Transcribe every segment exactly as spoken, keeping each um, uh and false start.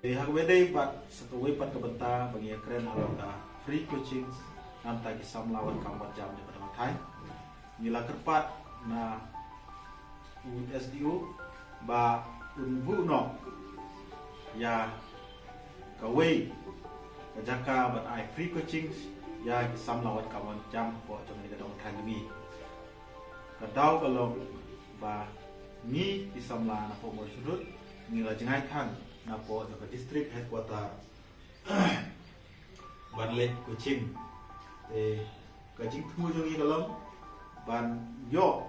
Te ha kawei pat, sa kawei pat ka bynta ba ngi ïakren halor ka free coaching na ka bynta ki samla wat kam wat jam jong ka dong thaiñ. Ngi la kyrpad na u S D O ba un buh noh ïa kawei ka jaka ban ai free coaching ïa ki samla wat kam wat jam hapoh jong ka dong thaiñ ngi. Ka daw ka long ba ngi ki samla na poh Mawshynrut ngi la jngai than na poh jong ka district headquarter ban leit coaching. Te ka jingthmu jong ngi ka long ban ïoh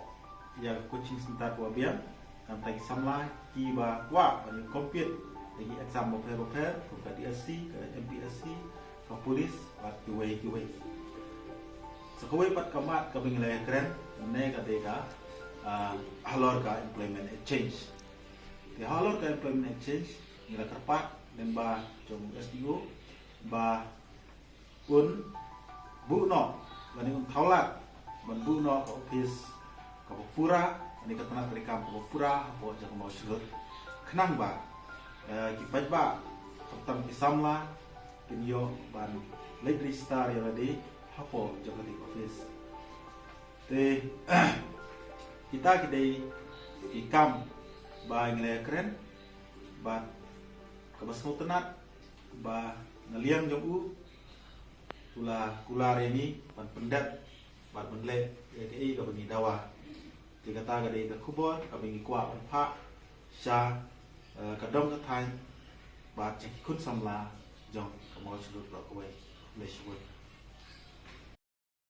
ïa ka coaching center kaba biang na ka bynta ki samla kiba kwah ban ïa compete ïa ki exam bapher bapher kum ka D S C, ka M P S C, ka police bad kiwei kiwei. Sa kawei pat ka mat kaba ngi la ïakren ne ka dei ka, ah, halor ka employment exchange. Te halor ka employment exchange ngi la kyrpad lyngba jong S D O ba un buh noh lane un thaw lad ban buh noh ka office kaba pura lane ka tnat treikam kaba pura hapoh jong ka Mawshynrut khnang ba, eh, ki paidbah khamtam ki samla kin ïoh ban leit register ïa lade hapoh jong ka office. Te kita ki dei ki kam ba ngi la ïakren bad kaba sngewtynnat ba na liang jong u u la kular ïa ngi ban pyndep bad ban leh ïa kaei kaba ngi dawa. Te kata ka dei ka khubor kaba ngi kwah ban phah sha, eh, ka dong ka thaiñ bad sha ki khun samla jong ka Mawshynrut baroh kawei. Khublei shibun.